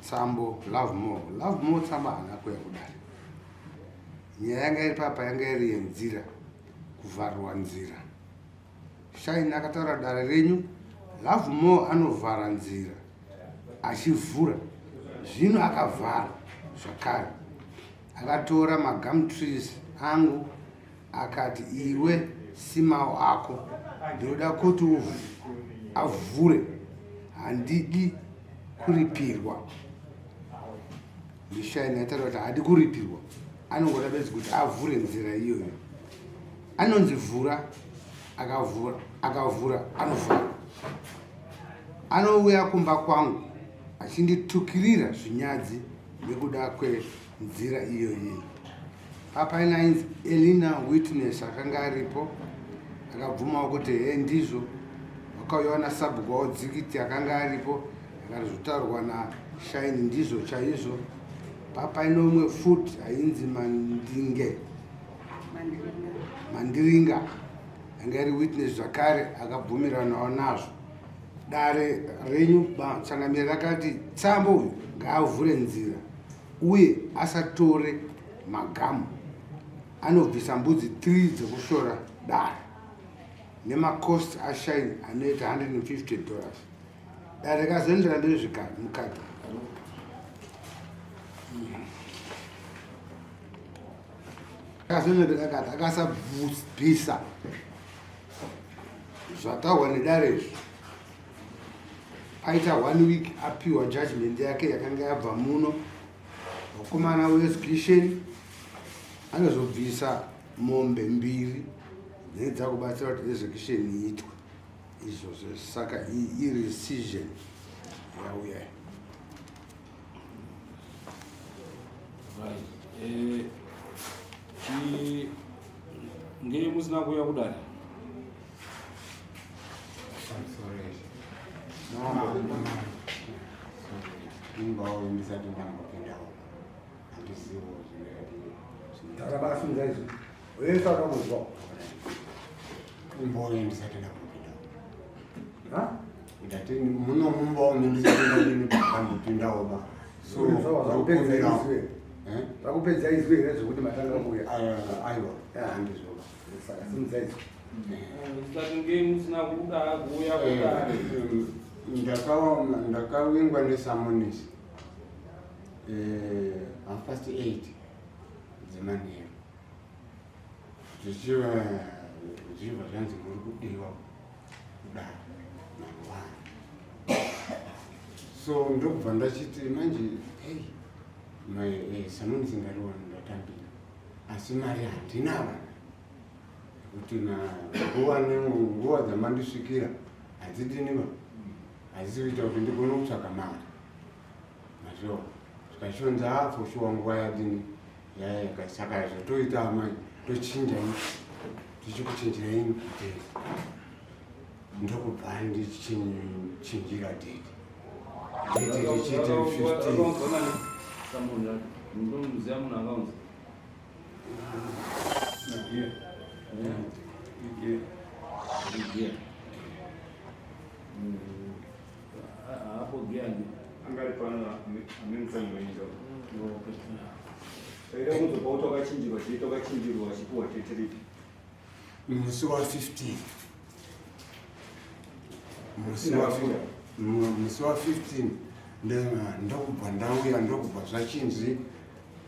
Tsambo Lovemore. Lovemore Tsambo haana kuuya kudare. Nyaya yanga iri papa yanga iri yenzira, kuvharwa nzira. Shine akataura dare renyu, Lovemore anovhara nzira achivhura, zvino akavhara zvakare. Akatora magum trees angu akati iwe simawo ako ndinoda kuti avhure handidi kuripirwa ndishaini ataura kuti haadi kuripirwa anongoda bedzi kuti avhure nzira iyoyo anonzi vhura akavhura akavhura anovhara anouya kumba kwangu achinditukirira zvinyadzi nekuda kwenzira iyoyi Papaina ainzi Elina Witness akanga aripo akabvumawo kuti he ndizvo vakauyawo nasabhuku wavo Dzikiti akanga aripo akati zvotaurwa naShine ndizvo chaizvo. Papaina umwe futi ainzi Mandinge Mandiringa anga ari witness zvakare akabvumiranawo nazvo. Dare renyu changamire rakati Tsambo uyu ngaavhure nzira uye asatore magamu anobvisa mbudzi 3 dzekushora dare nemacost ashine anoita 150 dollars dare rikazoendera mberi zvikari mukati akazoendera mberi akati akasabvisa zvataurwa nedare izvi Aita one week apiwa judgment yake yakanga yabva muno. Vakomana weexecution anozobvisa mombe mbiri dzinenge dzakubatsira kuti execution iitwe izvozvo saka irescission yauya. Right. Eh, ngei musina kuuya kudare? Takabasunza izvo. Wese akakuzwa. Mboyo ndisati ndambopinda. Ha? Ndati muno mumba umu ndisati ndadini ndambopindawo ba. So zvakupedza izwi. Eh? Zvakupedza izwi here zvekuti matanga kuuya? Aiwa, handizvo. Saka simudza izwi. Ndakavingwa nesamonisi eh, half past 8 dzemanheru zvichiva zvichibva zvanzi muri kudiwa kudaro mangwana so ndokubva ndachiti manje hei eh, samonisi ndariwana ndatambira asi mari handina vana kuti nguva nenguva dzamandisvikira hadzidiniba hadzisi kuita kuti ndigone kutsvaga mari mazviona zvikachionza ah, for sure nguva yadini yayaka saka zvatoita amai tochinja tichikuchinjira ini date ndokubva ndichinjira date date richiti 15 Musi wa 15 musi wa 15 ndokubva ndauya ndokubva zvachinzi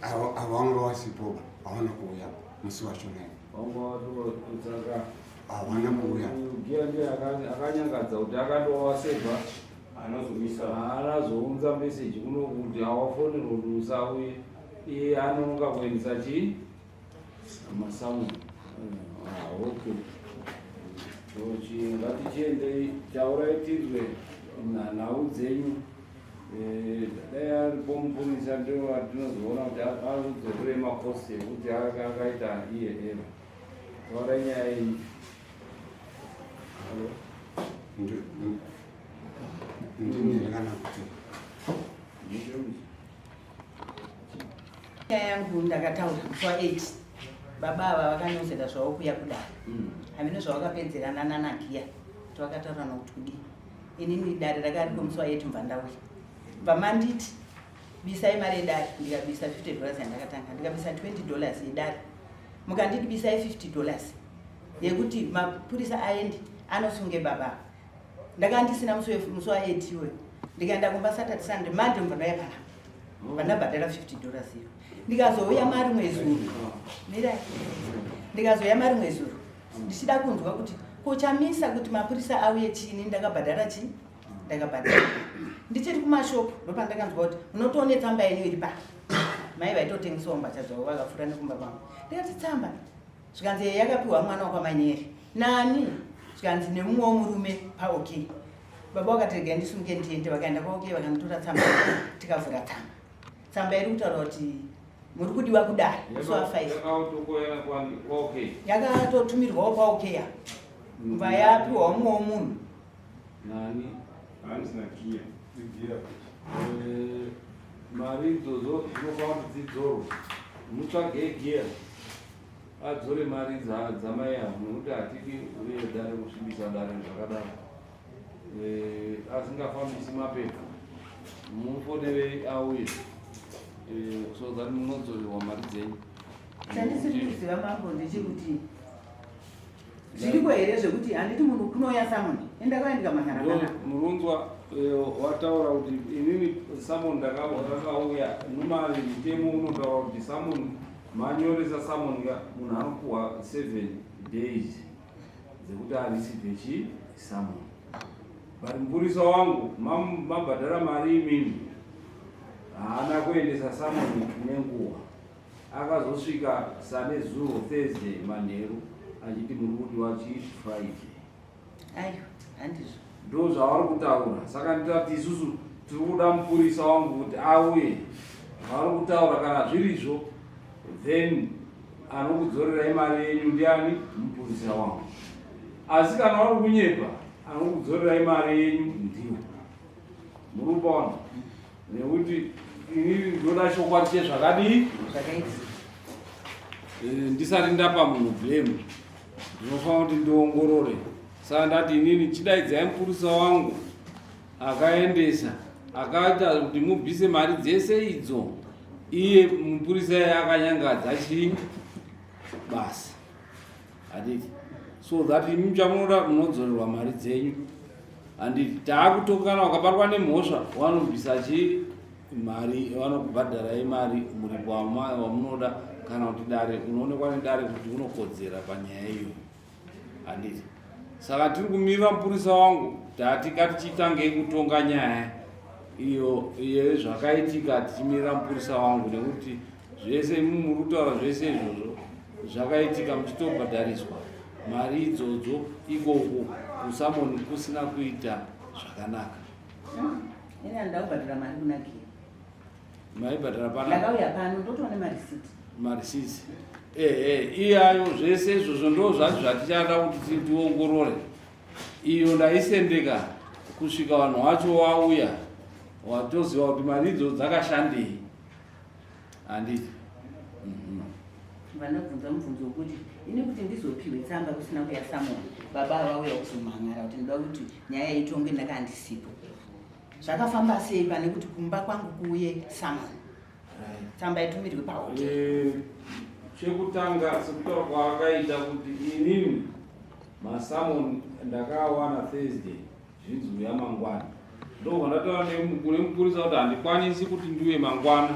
Avo vanga vasipo hawana kuuya musi wacho naye. Hawana kuuya. Giya ndiye akanyangadza kuti akandowaseva anozomisa anazounza message kuno kuti awafonerwa kuti usauye iye anonoka kuendesa chii masamu ah, okay ngatichiendei taurai tinzwe nhau dzenyu Eh, dai aripo mupurisa ndio atinozoona kuti azodzorere makosi ekuti akaita iye eva taura nyaya iyi halo ndini kana kuti nyaya yangu ndakataura musi wa 8 baba ava vakanozera zvavo kuya kudare hmm. hameno zvavakapedzerana nanagiya kuti vakataura nokuti kudii inini dare rakariko musi wa 8 mva ndauya. Vamanditi bisai mari yedare, ndikabisa 50 dollars yandakatanga, ndikabisa 20 dollars yedare, mukanditi bisai 50 dollars yekuti mapurisa aende anosunge baba. Ndakanga ndisina musi wa8 iyoyo, ndikaenda kumba Saturday, Sunday, Monday mubva ndauya panapa, vandabhadhara 50 dollars iyo. Ndikazouya marimwe zuro, mirai, ndikazouya marimwe zuro ndichida kunzwa kuti kochamisa kuti mapurisa auye chini, ndakabhadhara chii, ndakabhadhara. Ndichiri kumashopu ndopandakanzwa kuti unotoone tsamba yenyu iri pa mai vaitotengesawo mbatya dzavo vakapfuura nekumba kwangu. Ndikati tsamba, zvikanzi yakapiwa mwana wakwamanyere nani, zvikanzi nemumwewo murume paOK. Baba vakati regai ndisimuke ndiende, vakaenda kwaOK vakanditora tsamba, tikavhura tsamba. Tsamba iri kutaura kuti muri kudiwa kudare musi wa5. Yakatotumirwawo kwaOK ya mva yapiwawo mumwewo munhu. Nani? Hanzi nagiya. Giya. Mari idzodzo dzinofanira kuti dzidzorwe. Mutsvage giya adzore mari dzamai avo, nekuti hatidi uye dare kusvibisa dare zvakadaro. Asingafambisi mapepa, mufonerei auye so that munodzorerwa mari dzenyu. Chandisiri kuziva mambo ndechekuti zviriko here zvekuti handiti munhu kunouya summon, endakauya ndikamhanyara kana Murunzwa, wataura kuti inini summon ndakauya. Normally mutemo unotaura kuti summon, manyoresa summon ka, munhu anopuhwa 7 days dzekuti areceive chi summon. But mupurisa wangu mabhadhara mari imimi, haana kuendesa summon nenguva. Akazosvika sane zuro Thursday manheru achiti muri kudiwa chi Friday. Aiwa, handizvo. Ndo zvavari kutaura. Saka nditati isusu tiri kuda mupurisa wangu kuti auye. Vari kutaura kana zvirizvo, then anokudzorerai mari yenyu ndiani? Mupurisa wangu. Asi kana vari kunyepa, anokudzorerai mari yenyu ndiwo. Muri kupaona nekuti inini ndoda chokwadi chezvakadii. Zvakaitika. Ndisati ndapa munhu blame, ndinofanira kuti ndiongorore. Saka ndati inini chidaidzai mupurisa wangu akaendesa, akaita kuti mubvise mari dzese idzo. Iye mupurisa iye akanyangadza chii basi, handiti? So that imi chamunoda munodzorerwa mari dzenyu, handiti? Taakutokana wakabatwa nemhosva, wanobvisa chii mari, vanokubhadharai mari muripo wamunoda, kana kuti dare unoonekwa nedare kuti unokodzera panyaya iyoyo, handiti? Saka tiri kumirira mupurisa wangu. Tati ngatichitangei kutonga nyaya iyo yezvakaitika tichimirira mupurisa wangu, nekuti zvese imi muri kutaura zvese izvozvo zvakaitika muchitobhadhariswa mari idzodzo ikoko kusummon kusina kuita zvakanaka. Ini handida kubhadhara mari kuna Giya. Maibhadhara pana Ndakauya pano, ndotoone marisiti. Marisiti, ehe, iyayo zvese izvozvo ndo zvacho zvatichada kuti tiongorore. Iyo ndaisendeka kusvika vanhu vacho wauya, watoziva kuti mari idzo dzakashandei, handiti? Vandabvunza mubvunzo wekuti ini kuti ndizopiwe tsamba kusina kuya summon, baba vauya kuzomhan'ara kuti ndoda kuti nyaya itongwe, ndanga ndisipo. Zvakafamba sei pane kuti kumba kwangu kuuye summon, tsamba itumirwe paOK? Chekutanga, sekutaura kwaakaita kuti inini masummon ndakawana Thursday, zvinzi uya mangwana, ndobva ndataura kune mupurisa kuti handikwanisi kuti ndiuye mangwana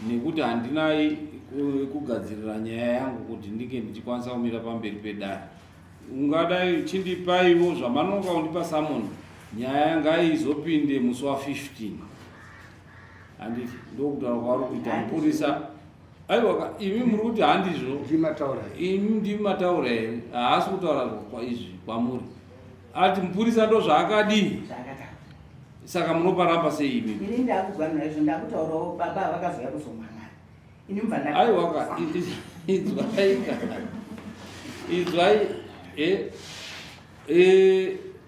nekuti handinai kugadzirira nyaya yangu kuti ndinge ndichikwanisa kumira pamberi pedare. Ungadai chindipaiwo zvamanoka kundipa summon, nyaya ngaizopinde musi wa15, handiti? Ndokutaura kwauri kuita mupurisa. Aiwa, imi muri kuti handizvo. Ndimataura. Imi ndimi mataura here? Haasi kutaura izvi kwamuri, ati mupurisa ndo zvaakadii. Zvakataura. Saka munoparamba sei imi? Ini ndakuzwanira izvo, ndakutaurawo baba vakazouya kuzomhan'ara, ini mubva. Aiwa ka, inzwai ka, inzwai.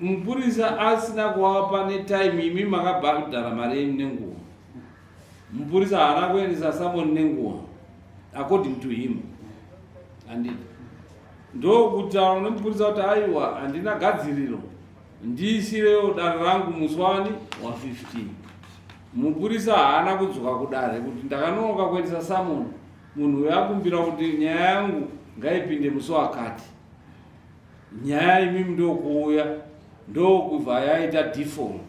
Mupurisa asina kuvapa netime, imi makabhadhara mari yenyu nenguva, mupurisa haana kuendesa summon nenguva according to him, handiti? Ndokutaura nemupurisa kuti aiwa, handina gadziriro, ndiisirewo dare rangu musi wani wa15. Mupurisa haana kudzoka kudare kuti ndakanonoka kuendesa samoni, munhu uyo akumbira kuti nyaya yangu ngaipinde musi wakati. Nyaya imimi ndokuuya ndokubva yaita default.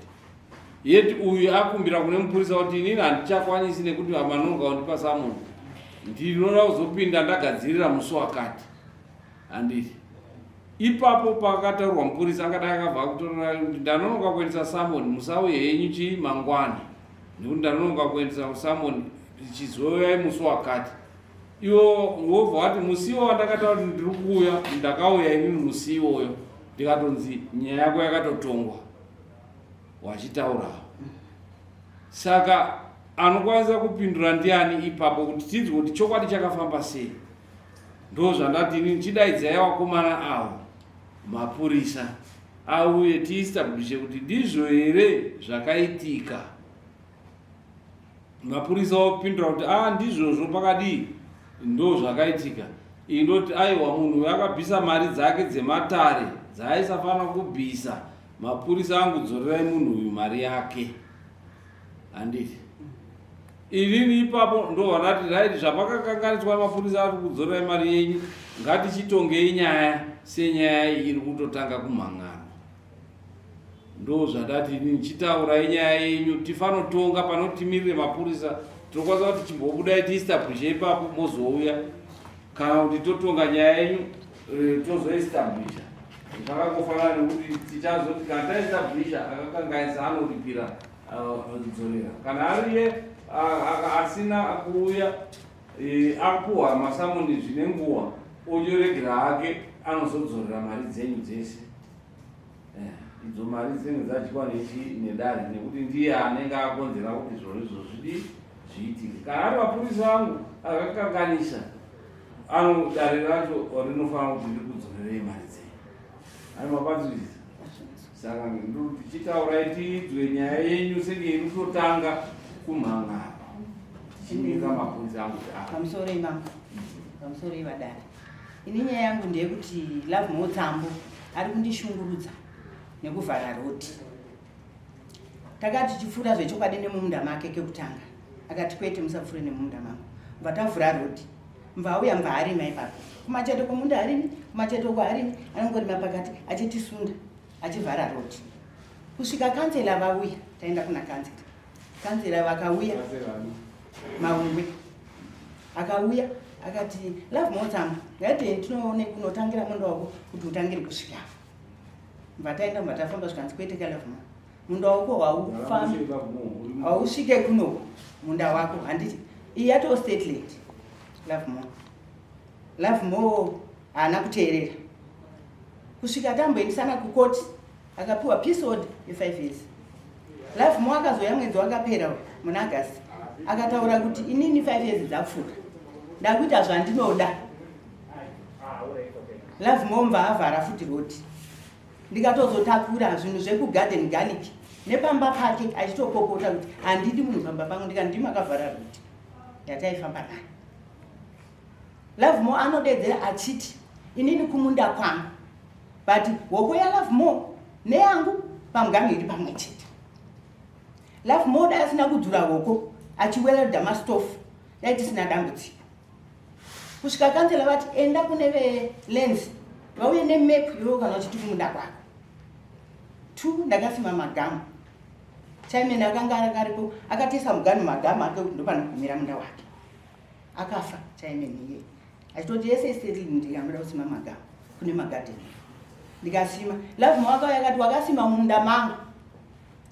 Yet uyu akumbira kune mupurisa kuti inini handichakwanisi nekuti manonoka kundipa samoni, ndinoda kuzopinda ndagadzirira musi wakati. Handiti ipapo pakataurwa mupurisa akadai akabva akutorera kuti ndanonoka kuendesa samoni, musauye henyu chii mangwana nekuti ndanonoka kuendesa samoni, chizouyai musi wakati. Iwo wobva wati musiwo wandakataura kuti ndiri kuuya, ndakauya inini musi iwoyo, ndikatonzi nyaya yako yakatotongwa wachitaurawo. Saka anokwanisa kupindura ndiani ipapo kuti tinzwe kuti chokwadi chakafamba sei? Ndozvandati inini chidaidzai vakomana avo mapurisa auye tiestablishe kuti ndizvo here zvakaitika. Mapurisa opindura kuti a ndizvozvo pakadii, ndo zvakaitika. Iyi ndoti aiwa, munhu uyu akabvisa mari dzake dzematare dzaaisafanira kubvisa, mapurisa angu dzorerai munhu uyu mari yake. Handiti inini ipapo ndovanati right, zvapakakanganiswa mapurisa ari kudzorerai mari yenyu, ngatichitongei nyaya senyaya iri kutotanga kumhan'arwa. Ndo zvandati inini chitaurai nyaya yenyu tifanotonga panotimirire mapurisa, tinokwanisa kuti chimbobudai tiestablishe ipapo mozouya, kana kuti totonga nyaya yenyu tozoestablisha. Zvakangofanana nekuti tichazoti kana taestablisha akakanganisa anoripira dzorera, kana ariye asina kuuya apuhwa masamoni zvine nguva onyoregera hake anozodzorera mari dzenyu dzese. Idzo mari dzinenge dzadyiwa nedare nekuti ndiye anenge akonzera kuti zviro izvo zvidi zviitike. Kana ari mapurisa angu akakanganisa, ano dare racho rinofanira kuti rikudzorerei mari dzenyu. Ari mapanzwisisa? Saka tichitaurai tiidzwe nyaya yenyu senge iri kutotanga kumhan'ara, tichimika mapurisa angu kuti Pamusoro imambo, pamusoro ivadare, ini nyaya yangu ndeyekuti Lovemore Tsambo ari kundishungurudza nekuvhara rodhi. Takati tichipfuura zvechokwadi nemumunda make kekutanga, akati kwete, musapfuure nemumunda mangu. Mva tavhura rodhi, mva auya mva arima ipapo kumacheto kwomunda harimi, kumacheto uko harimi, anongorima pakati achitisunda achivhara rodhi kusvika kansela vauya. Taenda kuna kansela, kansela vakauya, Maungwe akauya akati Lovemore Tsambo, ngatei tinoone kunotangira munda wako kuti utangire kusvika. Mva taenda, mva tafamba, zvikanzi kwete ka Lovemore, munda wako haufambi, hausvike kuno munda wako, handiti iyi yatoo state land. Lovemore, Lovemore haana kuteerera kusvika tamboendesana kukoti, akapiwa peace order ye5 years. Lovemore akazoya mwedzi wakapera uyu muna August, akataura kuti inini 5 years dzapfuura, ndakuita zvandinoda. Lovemore mva avhara futi rodi, ndikatozotakura zvinhu zvekugarden, garlic, nepamba pake achitopopota kuti handidi munhu pamba pangu. Ndikati ndimi akavhara rodi yataifamba nayo. Lovemore anodedzera achiti inini kumunda kwangu, but hoko yaLovemore neyangu pamuganhu iri pamwe chete. Lovemore dai asina kudzura hoko achiwelda mastofu, dai tisina dambudziko. Kusvika kansela vati enda kune velands vauye nemap iwewo kana uchiti kumunda kwako. Two, ndakasima magamu, chairman akanga akaripo akatesa muganhu magamu ake kuti ndopanogumira munda wake. Akafa chairman iye achitoti yese estate ndikanoda kusima magamu kune magadheni, ndikasima. Lovemore akauya akati wakasima munda mangu,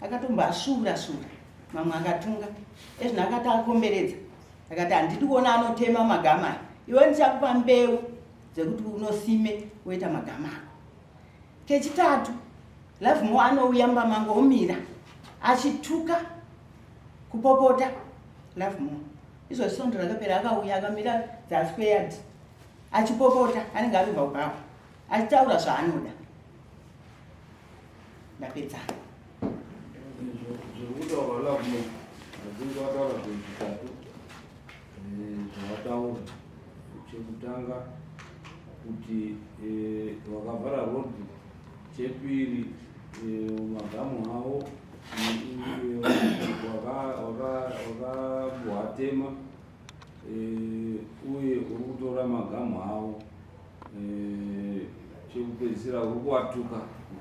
akatombasvuura svuura mamwe akatunga ezvino, akati akomberedza, akati handidi kuona anotema magama aya, iwe ndichakupa mbeu dzekuti unosime woita magama ako. Kechitatu, Lovemore anouya mumba mangu omira achituka, kupopota. Lovemore izvo svondo rakapera akauya akamira dzasquared achipopota, anenge aribva kubhawa achitaura zvaanoda. Ndapedza. Zviri kutaurwa Lovemore, adzinge wataura zvinhu zvitatu zvawataura. Chekutanga kuti wakavhara rodhi, chepiri magamu avo Wakabuhatema uye uri kutora magamu avo. Chekupedzisira uri kuwatuka,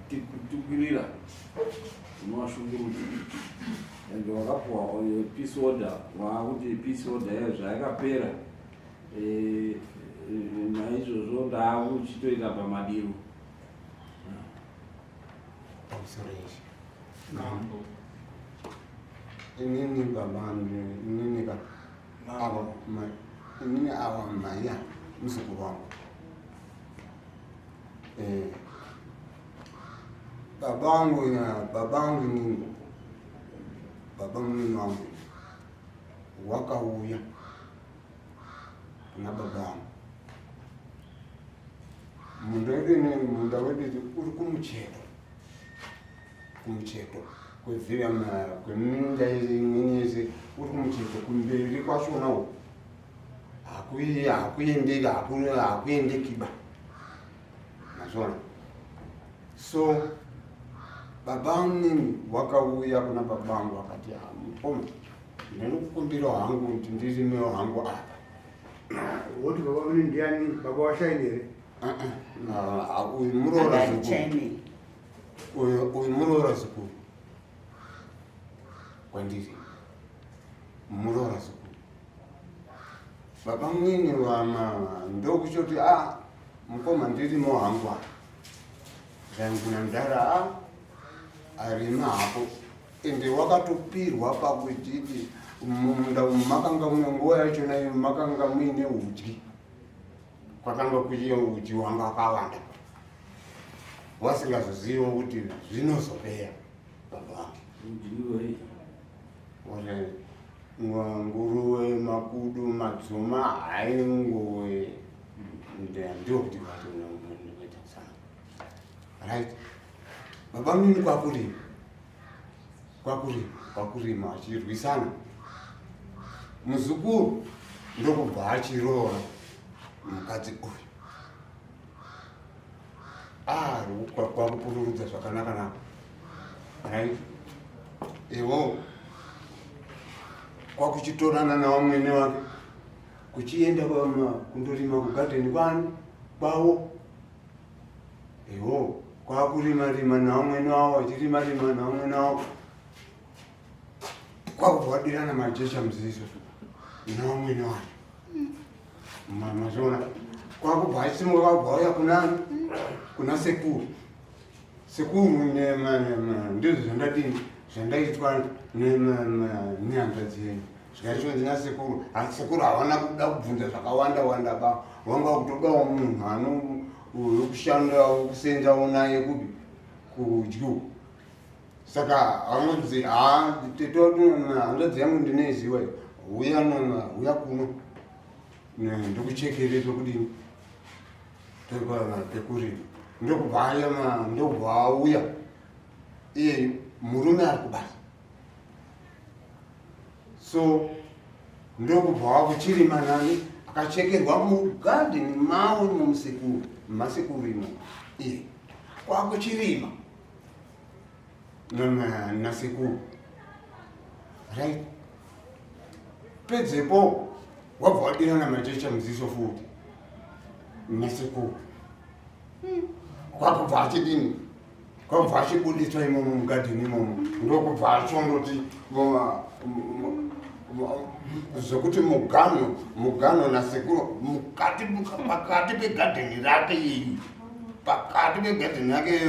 kutukirira, unovashungurudza and wakapuwa peace order. Waakuti peace order iyo zvayakapera, naizvozvo ndaakuchitoita pamadiro. Pamusoro izvi, inini baba, inini ka ava inini ava mhaya muzukuru wangu, baba wangu, baba wangu inini, baba munini wangu wakauya kuna baba wangu. Munda wedu, munda wedu uri kumucheto, kumucheto kwevhira kweminda imweni yese, uri kumucheto kumberi kwachona uku hakuendeki, hakuendekiba, mazvona. So baba munini wakauya kuna baba vangu akati, "Mukoma, ndinokukumbirawo hangu kuti ndirimewo hangu apa." Woti baba munini ndiani? Baba washaini here? Uyu muroora zukuru, uyu muroora zukuru kwandiri, muroora zukuru. Baba munini wama ndokuchoti, "A mukoma, ndirimo hangu apa." Zvainguna mudhara a arima hapo, ende wakatopirwa pakuchiti munda umu makanga mune, nguva yachona iyo makanga muine udyi, kwakanga kuine udyi hwanga wakawanda, wasingazoziviwo kuti zvinozopera baba wangu. Udyiwei? Ore nguruwe, makudu, madzuma, hainguwe, ndokuti vacho sana. Right, baba munini kwakurima, kwakurima, kwakurima, achirwisana. Muzukuru ndokubva achiroora mukadzi uyu, kwakupururudza zvakanaka naka. Right, iwo kwakuchitorana navamwene wake kuchienda kundorima kugadheni kwani kwavo. Iwo kwakurima rima navamwene wavo, achirima rima navamwene wavo, kwakubva wadirana majecha muziso navamwene wacho. Mazviona, kwakubva achisimuka, kwakubva auya kunani, kuna sekuru. "Sekuru, ndizvo zvandadini, zvandaitwa nehanzvadzi yenyu." Zvikaitonzi nasekuru, sekuru havana kuda kubvunza zvakawanda wanda ba, wanga kutodawo munhu ano wekushanda, wekusenzawo naye kupi, kudyi. Saka vanonzi, "Ha, hanzvadzi yangu ndinoiziva, uya, uya kuno, ndokuchekere pekudini, pekurima." Ndokubva aya, ndokubva auya iye murume ari kubasa. So ndokubva wakuchirima nani, akachekerwa mugadheni mavo musekuru, masekuru imo, iye kwakuchirima nasekuru. Right, pedzepo wabva wadirana majecha muziso futi nasekuru. Kwakubva achidini, kwakubva achibuditswa imomo mugadheni imomo, ndokubva achondoti zvokuti mugano, mugano nasekuru mukati, pakati pegadheni rake iyi, pakati pegadheni yake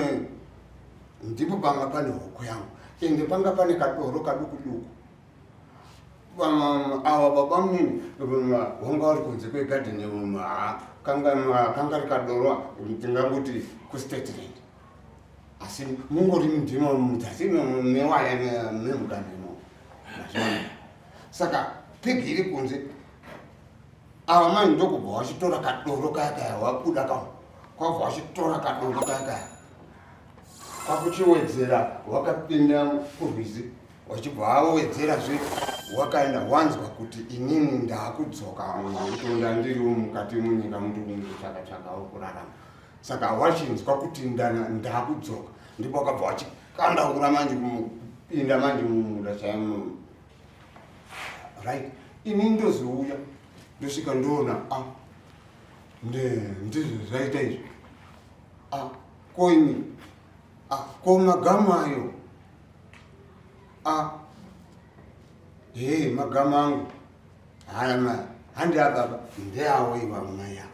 ndipo panga pane hoko yangu, ende panga pane kadoro kaduku duku. Ava baba munini wanga vari kunze kwegadheni, kanga rikadoro, tingangoti kustatement, asi mungori mundima mudzasi mewaya memugano imomo. Saka pegi iri kunze, ava mai ndokubva vachitora kadoro kaya kaya, wabuda kao, kwabva vachitora kadoro kaya kaya, kwakuchiwedzera, wakapinda kurwizi, wachibva awedzerazve, wakaenda. Wanzwa kuti inini ndaakudzoka, kutonda ndiriwo mukati munyika, mutokungotsvaka tsvakawo kurarama. Saka wachinzwa kuti ndaakudzoka, ndipo wakabva wachikandaura manje kupinda manje mumunda chaimo. Right, ini ndozouya ndosvika ndoona a ah, ndizvo zvaita izvi. A ah, ko ini a ah, ko magamu ayo a hee magamu angu haya ma handi ababa ndeawo iwa mai ava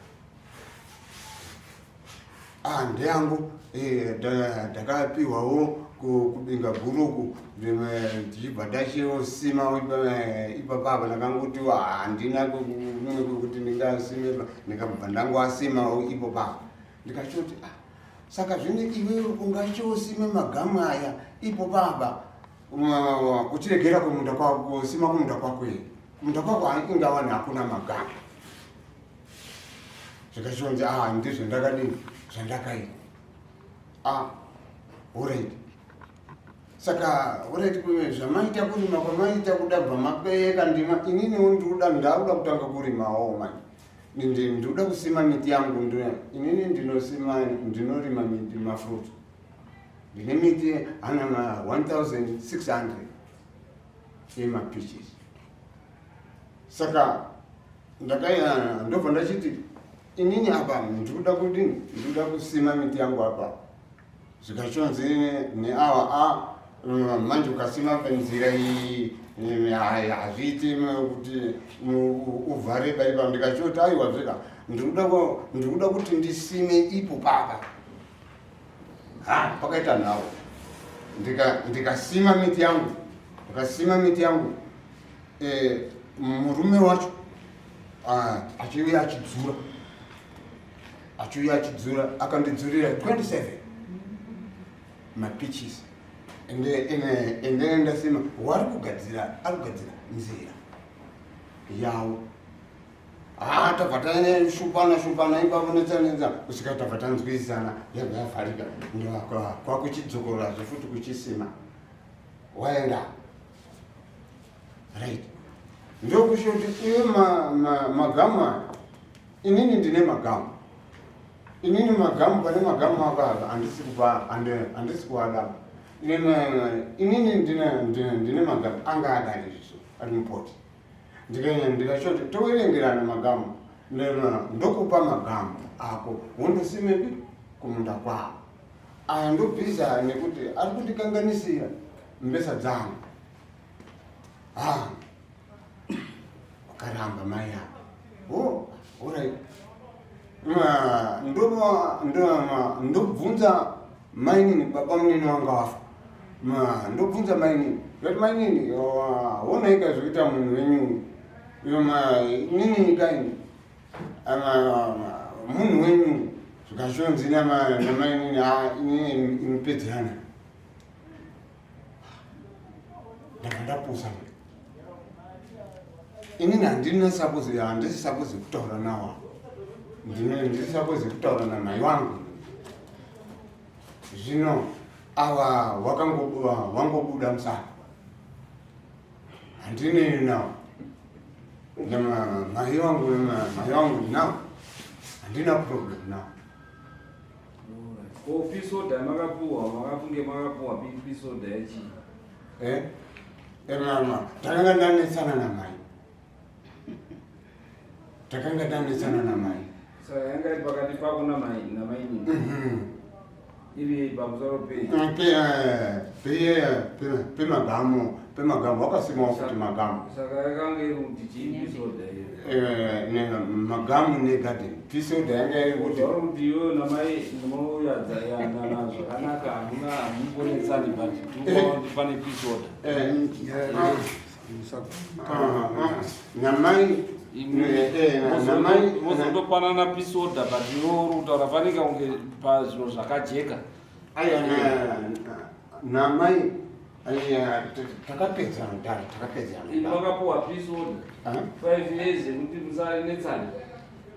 ah ndeangu eh, ndakapiwawo kubinga guru uku ndichibva ndachosima ipapa apa ndakangoti handina kumwe kwekuti ndingasime ndikabva ndangoasimawo ipo papa ndikachoti ah saka zvino iwewe ungachosime magamu aya ipo papa uchiregera kumunda kwako kusima kumunda kwako here kumunda kwako ingawani hakuna magamu zvikachonzi ah ndizvo ndakadini zvandakaita ah orit saka orit zvamaita kurima kwamaita kuda bva mapeka ndima ininiwo ndikuda ndakuda kutanga kurimawo manje ndikuda kusima miti yangu inini ndinosima ndinorima miti mafruit ndine miti ana ma 1600 emapeaches saka ndakaya ndobva ndachiti inini apa ndikuda kuti ndikuda kusima miti yangu apa zvikachonzi neawa a manje ukasima nzira iyi hazviiti kuti uvhare baipa ndikachoti aiwa zveka ndikuda kuti ndisime ipo papa ha pakaita nhau ndikasima miti yangu ndikasima miti yangu eh, murume wacho ah, achiuya achidzura achiuya achidzura akandidzurira 27 mapichis ende ndasima wari kugadzira ari kugadzira nzira yawo Ah, tabva tashupana shupana ipapo netsanetsa kusvika tabva tanzwisisana yabva yavharika kwakuchidzokororazve futi kuchisima waenda right ndokushoti iwe magamu aya inini ndine magamu inini magamu pane magamu ako aka handisi kupa handisi kuada inini ndine magamu anga adari zviso ari mupoti ndikachoti toverengerana magamu ndokupa magamu ako wondosimepi kumunda kwako aya ndobvisa nekuti ari kundikanganisira mbesa dzangu ha wakaramba mai ava o orit ndobvunza mainini baba munini wanga wafa ndobvunza mainini ndati mainini wonaika zvekuita munhu wenyu inini kaini munhu wenyu zvikashonzi namainini inini inopedzerana ndabva ndapusa inini handina sapozi handisi sapozi kutaura nawo ndiri sapozi kutaura namai wangu zvino ava wangobuda musana handinei nawo mai wangu mai wangu ndinawo handina problem nawo Ko pisoda makapuwa makafunge makapuwa pisoda yechii? Eh? Eh mama, takanga ndanetsana namai. Takanga tanetsana namai. Saka yanga iri pakati pako namai namai nini? Mhm. Iri pamusoro pei? Pe pemagamu pemagamu wakasimawo kuti magamu. Saka yakanga iri kuti chii pisoda iyo? Eh, ne magamu negarden. Pisoda yanga iri kuti Zvauri kuti iwewe namai munoyadzayana zvakanaka hamuna hamumbonetsani but tikuona kuti pane pisoda. eh, namai mozotopanana pisoda but iwe uri kutaura fanika kunge pazviro zvakajeka aiwa namai takapedzana dara takapedzana makapuwa pisoda 5 years yekuti musanetsane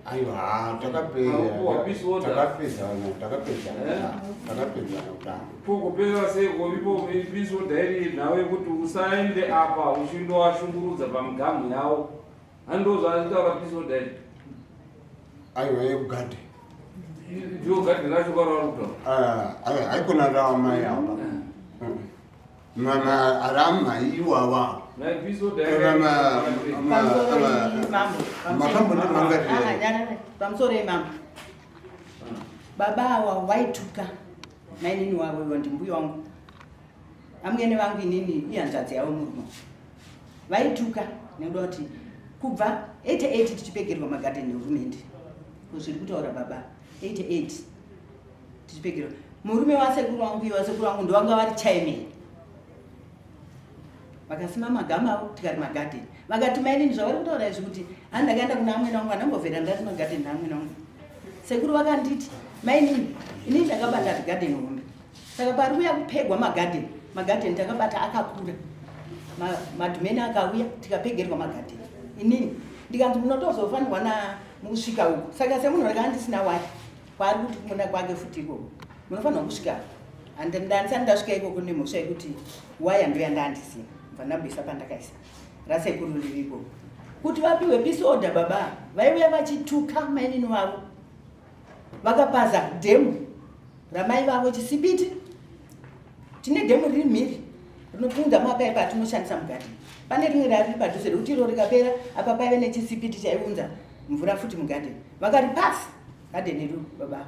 aiwa takapedzana takapedzana takapedzana kudaro pokupedza sei kovipo pisoda iri nhau yekuti usaende apa uchindowashungurudza pamigamhu yavo hando zvaachitaura pisoda iri aiwa yekugadhe ndiyo gadhe racho kwarauri kutaura haikona rawamai apa mama aramai iwawa. Pamusoro imambo baba awa waituka mainini wavo iwo ndimbuya wangu amwene vangu inini ihanzvadzi yavo murume vaituka nekuda kuti kubva 88 tichipegerwa magadheni ehurumende zviri kutaura baba 88 tichipegerwa murume wasekuru wangu iye wasekuru wangu ndowanga vari chairman vakasima magama avo tikati magadheni vakati mainini zvavari kutaura izvi kuti hani ndakaenda kuna amwene wangu andambovhera ndati magadheni naamwene wangu sekuru vakanditi mainini inini ndakabata gadheni hombe saka pari kuya kupegwa magadheni magadheni takabata akakura madhumeni akauya tikapegerwa magadheni inini ndikanzi munotozofanirwa na mukusvika uku saka semunhu raka andisina wake kwaari kuti kumunda kwake futi ikoko munofanirwa kusvika ndandisati ndasvika ikoko nemhosva yekuti waya ndoya ndandisina bva ndamboisa pandakaisa rasekuru riri ikoko kuti vapiwe peace order baba vaiuya vachituka mainini vavo vakapaza dhemu ramai vavo chisipiti tine dhemu riri mhiri rinopunza mapaipi atinoshandisa mugadheni pane rimwe rariri padhuze rekuti iro rikapera apa paive nechisipiti chaiunza mvura futi mugadheni vakati pasi gadheni iro baba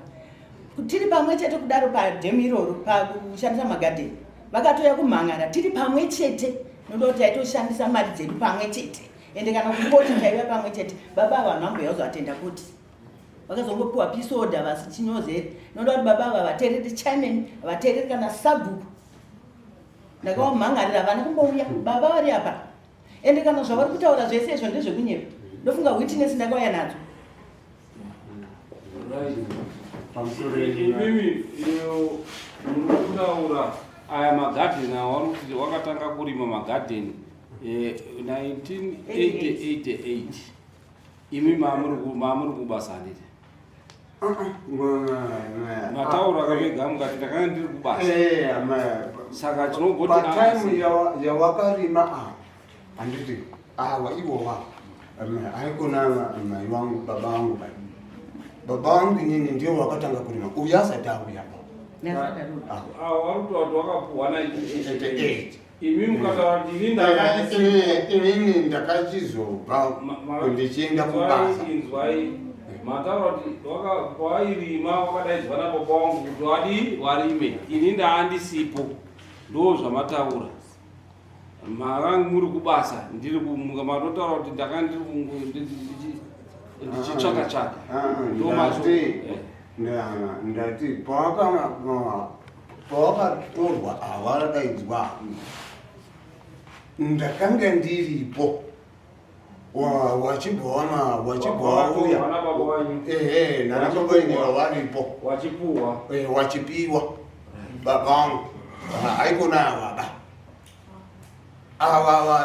tiri pamwe chete kudaro padhemu iroro pakushandisa magadheni vakatouya kumhangara tiri pamwe chete noda kuti taitoshandisa mari dzedu pamwe chete ende kana kukoti taiva pamwe chete baba ava vanhu vamboya kuzoatenda koti vakazongopiwa peace order vasichinyozeri noda kuti baba ava vatereri chairman vatereri kana sabhuku ndakavamhangarira havana kumbouya baba vari apa ende kana zvavari kutaura zvese izvo ndezvekunyepa ndofunga witness ndakauya nadzo Imimi muri kutaura aya magadheni awa kuti wakatanga kurima magadheni 1988 eh, imi maamuri kubasa handiti mataura akavega mukati ndakanga ndiri kubasa eh, saka tinogotipatime yawakarima a handiti awa iwowa aikona mai vangu baba vangu bai baba vangu inini ndiyo wakatanga kurima uyu asati auya wakapuhwa 1988 imi mukataura kuti ini ndakati inini ndakachizobva ndichienda kubasa inzwai mataura kuti wairima wakadaidzwa nababa wangu kuti wadii warime ini ndaandisipo ndo zvamataura makange muri kubasa ndiri kumuka matotaura kuti ndakanga ndiri ndichitsvaka tsvaka ah, ah, eh. Ndati pawakatorwa awaradaidzwa ndakanga ndiripo wachibva wana wachibva wauya ehe nana baba wenyu waripo wachipuwa eh, wachipiwa baba wangu haikona baba awawa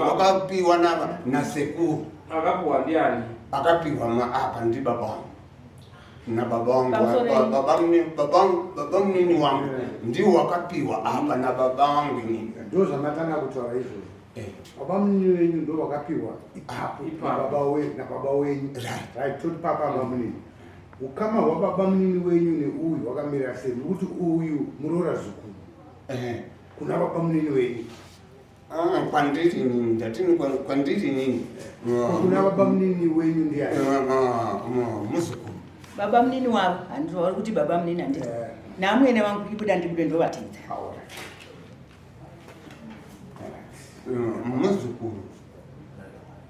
wakapiwa nasekuru akapiwa ndiani akapiwa apa ndibaba wangu nababa wangu baba munini wangu ndiwo wakapiwa apa nababa wangu inini ndo zvamatanga kutaura izvozvo eh. baba munini wenyu ndo wakapiwa ipapo nababa wenyu right toti papa baba munini Ukama hwababamunini wenyu neuyu hwakamira sei? Nokuti uyu muroora zukuru eh. kuna babamunini wenyu. Ah, kwandiri nini ndatini kwandiri nini kuna babamunini wenyu ndiani? Eh, ah, muzukuru babamunini wavo handiti vari kuti babamunini handiti eh. naamwene vangu ibuda ndibude ndovatidza muzukuru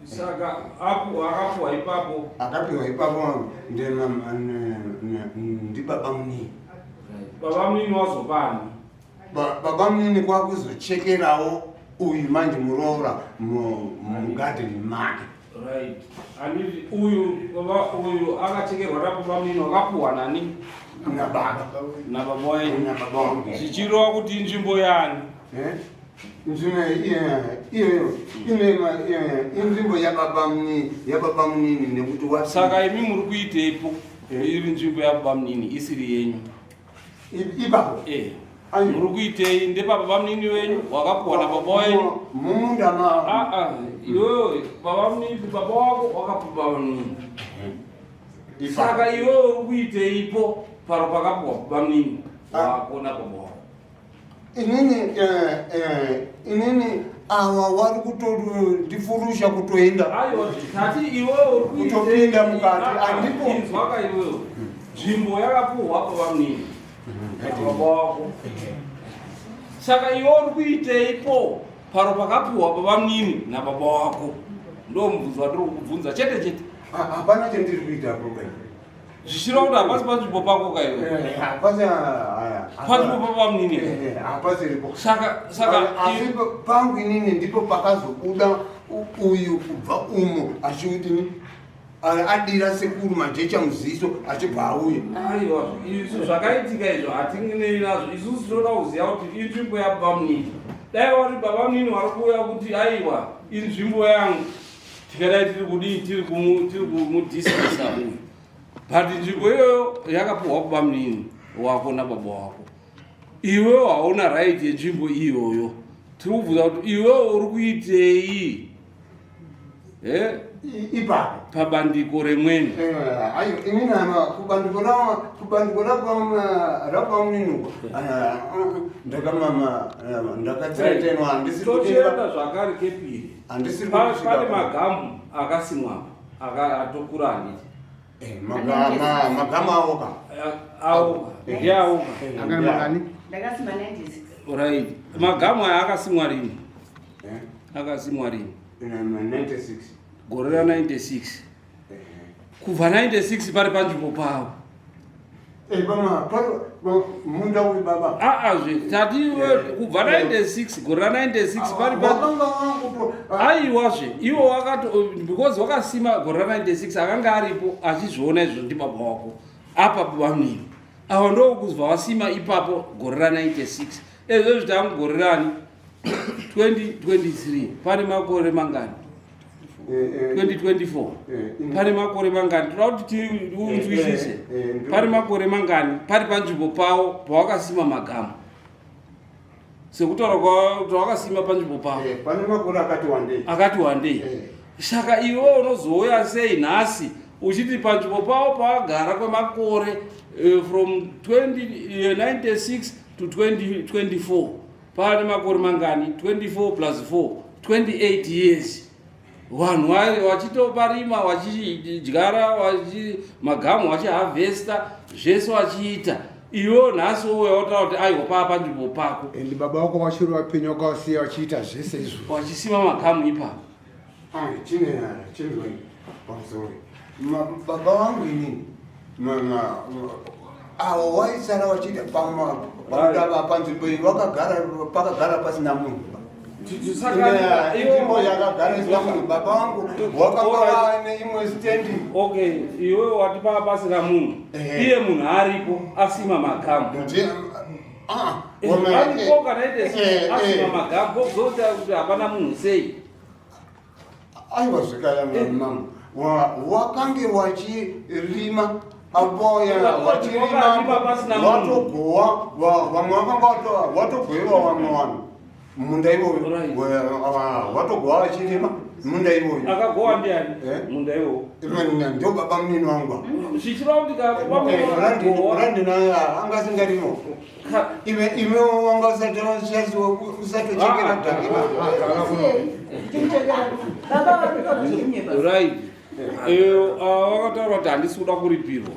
saka apo akapiwa ipapo akapiwa ipapo ndibaba munini baba munini wazopani baba munini kwakuzochekerawo uyu manje muroora mugadheni make right anditi uyu baba uyu akachekerwa nababa munini wakapuwa nani nababa nababa wenyu nababa wangu zvichireva kuti inzvimbo yani eh? Iyoyo inzvimbo yababa munini nekuti wa saka imi muri kuiteipo eh. iri nzvimbo yababa munini isiri yenyu ipapo eh. muri kuitei ndepababa munini wenyu wakapuwa nababa wenyu mumunda ma ah, ah, iwewe baba munini baba wako wakapuwa baba munini saka iwewe uri kuiteipo paro pakapuwa baba munini ah. wako nababa wako. Inini eh, eh, inini ava wari kutondifurusha kutoenda. Aiwa, tati iwewe uri kuite- Kutopinda mukati, Ah, ah, handipo. Inzwaka iwewe. Nzvimbo yakapuhwa pavamnini. Baba wako. Saka iwe uri kuiteipo paro pakapuhwa pavamnini nababa wako? Ndo mubvunzo wandiri kukubvunza chete chete. Ah, hapana chandiri kuita apo kai. Zvichireva kuti hapasi panzvimbo pako ka iwe. Eh, hapasi ah, ah, Panzvimbo pavamnini. Eh, eh, hapasiripo. Saka saka Asi pangu inini ndipo pakazobuda uyu kubva umo achiudini adira sekuru majecha muziso achibva auya. Aiwa, izvo zvakaitika izvo hatinei nazvo. Isusu tinoda kuziva kuti inzvimbo yabamunini. Dai wari babamunini wari kuuya kuti aiwa inzvimbo yangu, tikadai tiri kudii, tiri kumudhiskisa uyu. But nzvimbo iyoyo yakapuhwa kubamunini wako nababa wako. Iwewo hauna right yenzvimbo iyoyo. Tiri kubvunza kuti iwewo uri kuitei? Eh? Ipapo. Pabandiko remweni. Eh, ayo inini ama kubandiko ra kubandiko rabamunini uko ndakamama ndakatsiretenwa handisiri Tochienda kutenga zvakare kepiri. handisiri Pane kusvika magamu akasimwa atokura handiti. Eh, magama awo ka Aoka ndiaoka. Angana mangani? Ndakasima 96. Right, magamu aya akasimwa rini? Eh, Akasimwa rini? 96. Gore ra96. Kubva 96 pari panzvimbo pavo. Eh, bama pano munda uyu baba. Aazve tati iwe kubva 96, gore ra96 pari pa Wakanga wangu aiwazve iwo wakato because wakasima gore ra96 akanga aripo achizviona izvo ndibaba wako apa bamunini ava ndokuzwa wasima ipapo gore ra96. Ezvezvi tangu gore rani? 2023. Pane makore mangani? 2024. Pane makore mangani? Toda kuti tiunzwisise. Pane makore mangani pari panzvimbo pavo pawakasima magamu sekutaura kuti wakasima panzvimbo pavo? Pane makore akati wandei. Akati wandei. Saka iwe unozouya sei nhasi uchiti panzvimbo pavo pawagara kwemakore from 2096 to 2024 pane makore mangani? 24 plus 4, 28 years. Vanhu vachitoparima, vachidyara, magamu vachihavhesta, zvese vachiita. Iwewo nhasi wouya wotaura kuti aiwa, paa panzvimbo pako. And baba vako vachiri vapenyu, wakavasiya vachiita zvese izvo. Vachisima magamu ipapo. Chine chinzwa pamusoro. Baba vangu inini avo waisara vachiita pamudava panzvimbo iyi vakagara, pakagara pasina munhu. Nzvimbo yakagara isina munhu, baba vangu wakanga vaine imwe stendi. Okay, iwe wati paa pasina munhu. Iye munhu aripo asima magamu. Aripo kana ite asima magamu, kozota kuti hapana munhu sei? Aiwa, zvikaya mama wakange wachirima apo wachirima. Wakarima pasina munhu. Watogowa vamwe vakanga watogowewa vamwe vanhu munda iwoyo. Watogowa vachirima munda iwoyo. Akagowa ndiani? Eh? Munda iwowo? Ndio baba munini wangu. Zvichireva kuti Randina anga asingarimo. Iwe iwe wanga usati usatochekera dhaki. Baba varikutotinyepa. Right, wakataura kuti handisi kuda kuripirwa.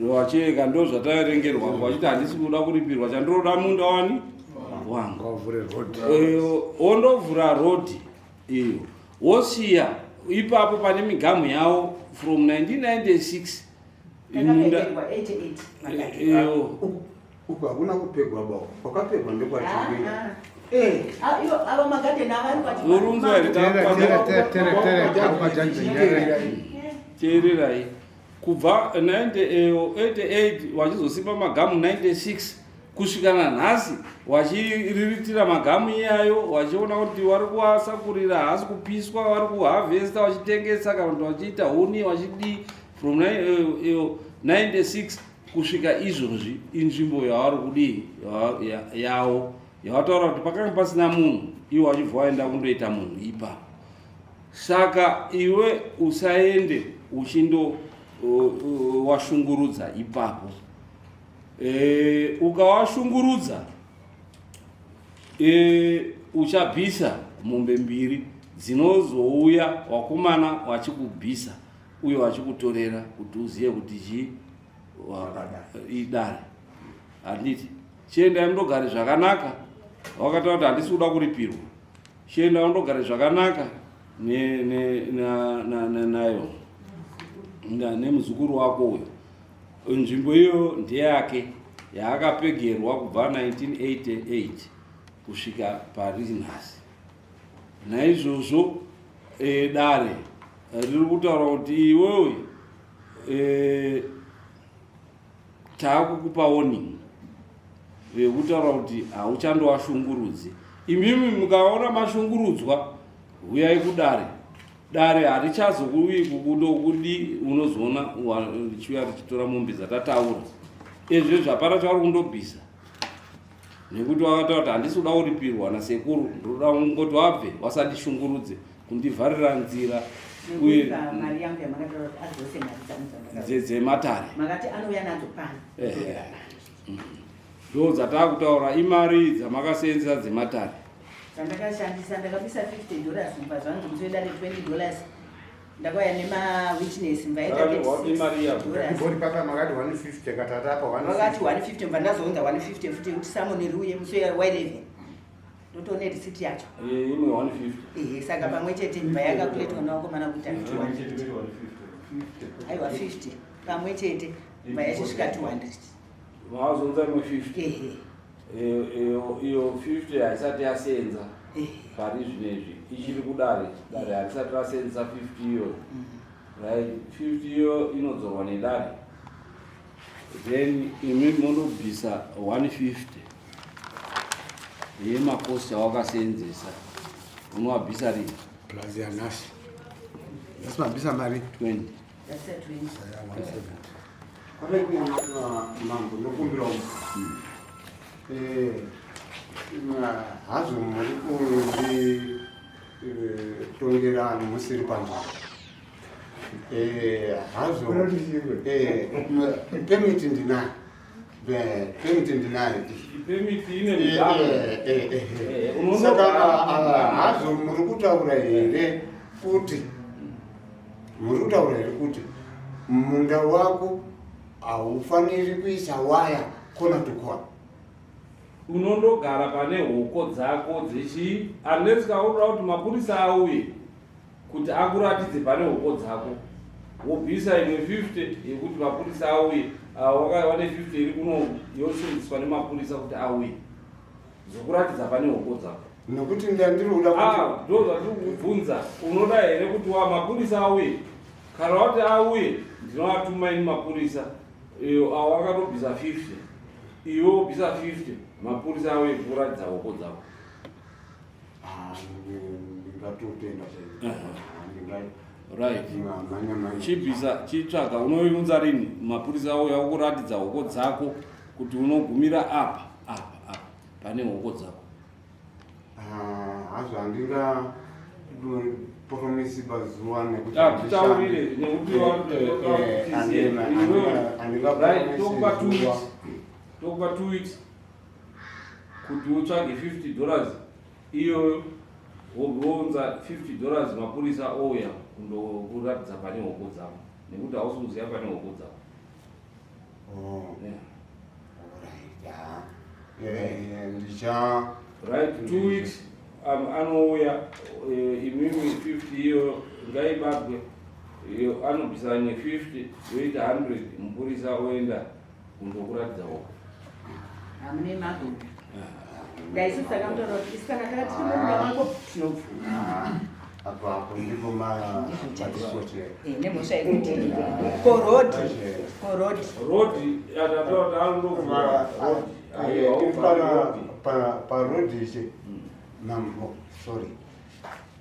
Wacheka ndo zvataverengerwa vachiti handisi kuda kuripirwa, chandinoda munda wani wangu. Ngavavhure road. Wondovhura rodhi iyo, wosiya ipapo pane migamu yavo from 1996 munda. Takapekerwa 88 makati. Iyo. Uku hakuna kupegwa bao, kwakapegwa ndekwachibwira. Ah, ivo ava magadheni avari Urunzwa here? Tere, tere, tere, tere, tere, aukajanjwe nyaya. Teererai, kubva 88 wachizosimba magamu 96 kusvika nanhasi wachiriritira magamu iyayo, wachiona kuti vari kuasakurira, haasi kupiswa, vari kuhavhesta vachitengesa kana kuti vachiita huni vachidii. From 96 kusvika izvozvi inzvimbo yavari kudii yavo yavataura kuti pakanga pasina munhu, iwo wachibva waenda kundoita munhu ipapo. Saka iwe usaende uchindo washungurudza ipapo. Ukawashungurudza. E, uchabvisa mombe mbiri dzinozouya wakomana wachikubvisa uye wachikutorera kuti uzive kuti chii idare handiti chiendai mundogare zvakanaka wakataura kuti handisi kuda kuripirwa chienda undogare zvakanaka nayo nemuzukuru wako uyo nzvimbo iyo ndeyake yaakapegerwa kubva 1988 kusvika pari nhasi naizvozvo e, dare riri kutaura kuti iwewe e, taakukupa warning yekutaura kuti hauchandowashungurudzi imimi mukaona mashungurudzwa huyai kudare dare harichazokuuyi kukundokudi unozoona richiuya richitora mombe dzatataura ezvezvi hapana chauri kundobvisa nekuti wakataura kuti handisi kuda kuripirwa nasekuru ndoda kungoti wabve wasandishungurudze kundivharira nzira uye dzematare ndo dzataa kutaura imari dzamakaseenzesa dzematare dzandakashandisa ndakabisa 50 dollars mubva zvanzi musi wedare 20 dollars ndakauya nemawitness mvaita papa makati 150 katata apa vakati 150 mva ndazounza 150 futi kuti samoni riuye musi wa11 ndotoone risiti yacho imwe 150 ehe saka pamwe chete mva yakakuletwa nawakomana kuita 250 aiwa 50 pamwe chete mva yachisvika 200 Maazonza imwe 50. Ehe. Iyo 50 haisati yasenza pari zvinezvi ichiri kudare dare harisati rasenza 50 iyo right 50 iyo inodzorwa nedare then imi mondobvisa 150 yemakosti awakasenzesa unovabvisa rini plus yanhasi nhasi mabvisa mari 20 That's a 20. 170 Mambo ndokumbirawo eh, hazvo muri kunditongera eh, musiri panzvimbo eh, hazvo pemiti ndinayo pemiti ndinayo pemiti ine miganho saka hazvo muri kutaura here kuti muri kutaura here kuti munda wako haufaniri kuisa waya kona to kona unondogara pane hoko dzako dzechii unless kaunoda kuti mapurisa auye kuti akuratidze pane hoko dzako wobvisa imwe 50 yekuti mapurisa auye wane 50 iri kuno yosenzeswa nemapurisa kuti auye zokuratidza pane hoko dzako nokuti ndandiri kuda kuti ah, ndo zvatiri kukubvunza unoda here kuti wa mapurisa auye kana wati auye ndinoatuma ini mapurisa iyo awo akatobvisa 50 iwe wobvisa 50 mapurisa auye kukuratidza hoko dzako Ah, ndingatotenda chaizvo right chibvisa chitsvaga unoiunza rini mapurisa auya okuratidza hoko dzako kuti unogumira apa apa apa pane hoko dzako ah, hazvo handinga promisi pazuva nekuti ah, titaurire nekuti eh, eh, tokupa 2 weeks tokupa 2 weeks kuti utsvage 50 dollars iyoyo wounza 50 dollars mapurisa ouya kundokuratidza pane hoko dzako nekuti hausi kuziva pane hoko dzako oh. yeah. Alright, eh, ndicha right 2 weeks anouya eh, imimi 50 iyo ngaibatwe iyo anobvisa imwe 50 yoita 100 mupurisa oenda kundokuratidza hoko hamune magona ndaisi takamutaura kuti isu kana takati tinobuda mako tinobvuma apo apo ndipo matisotera eh, nemhosva yekuti korodi korodi rodi atataura kuti parodi ichi mambo sorry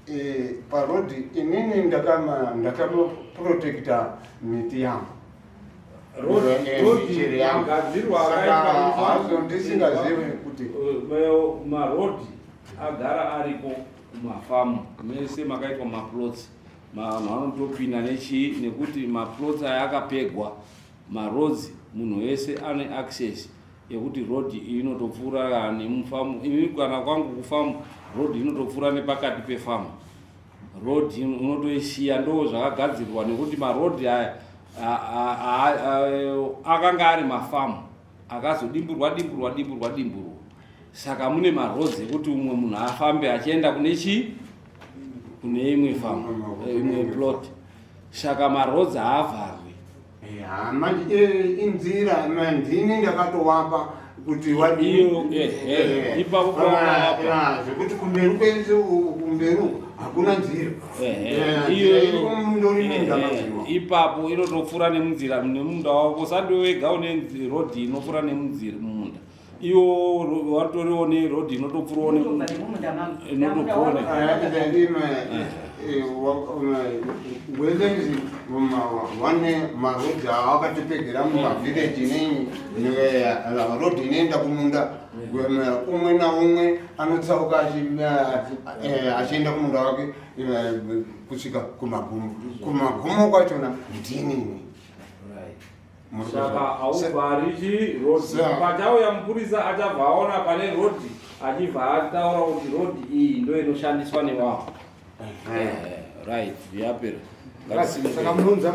eh, parodi inini ndakamaprotecta miti yangu Rodi ndisingazivi kuti marodhi agara ariko kumafamu mese makaitwa maplots vanhu vanotopinda nechii nekuti maplots aya akapegwa maroads munhu wese ane access yekuti road inotopfuura nemufamu ini kana kwangu kufamu road inotopfuura nepakati pefamu road unotoisiya ndo zvakagadzirwa nekuti maroad aya akanga ari mafamu akazodimburwa dimburwa dimburwa dimburwa saka mune maroads ekuti umwe munhu afambe achienda kune chii kune imwe famu imwe plot saka maroads haavharwi Eh, manje eh, inzira ndini ndakatowapa kuti eh, ipapo zvekuti kumberi kwese kumberi hakuna nzira ipapo inotopfuura nemunzira nemunda wako sandi wega une rodhi inopfuura nemunzira mumunda iwo watoriwo nerodhi inotopfuurawo inotopfuura welenzi wane marodhi awakatipegera mumavhireji rodhi inoenda kumunda umwe naumwe anotsauka achienda kumunda wake kusvika kumagumo kumagumo kwachona ndinini Saka hauvhari chi road. Pachauya mupurisa achabva aona pane road achibva ataura kuti road iyi ndo inoshandiswa nevanhu. Right, yapera. Saka munonza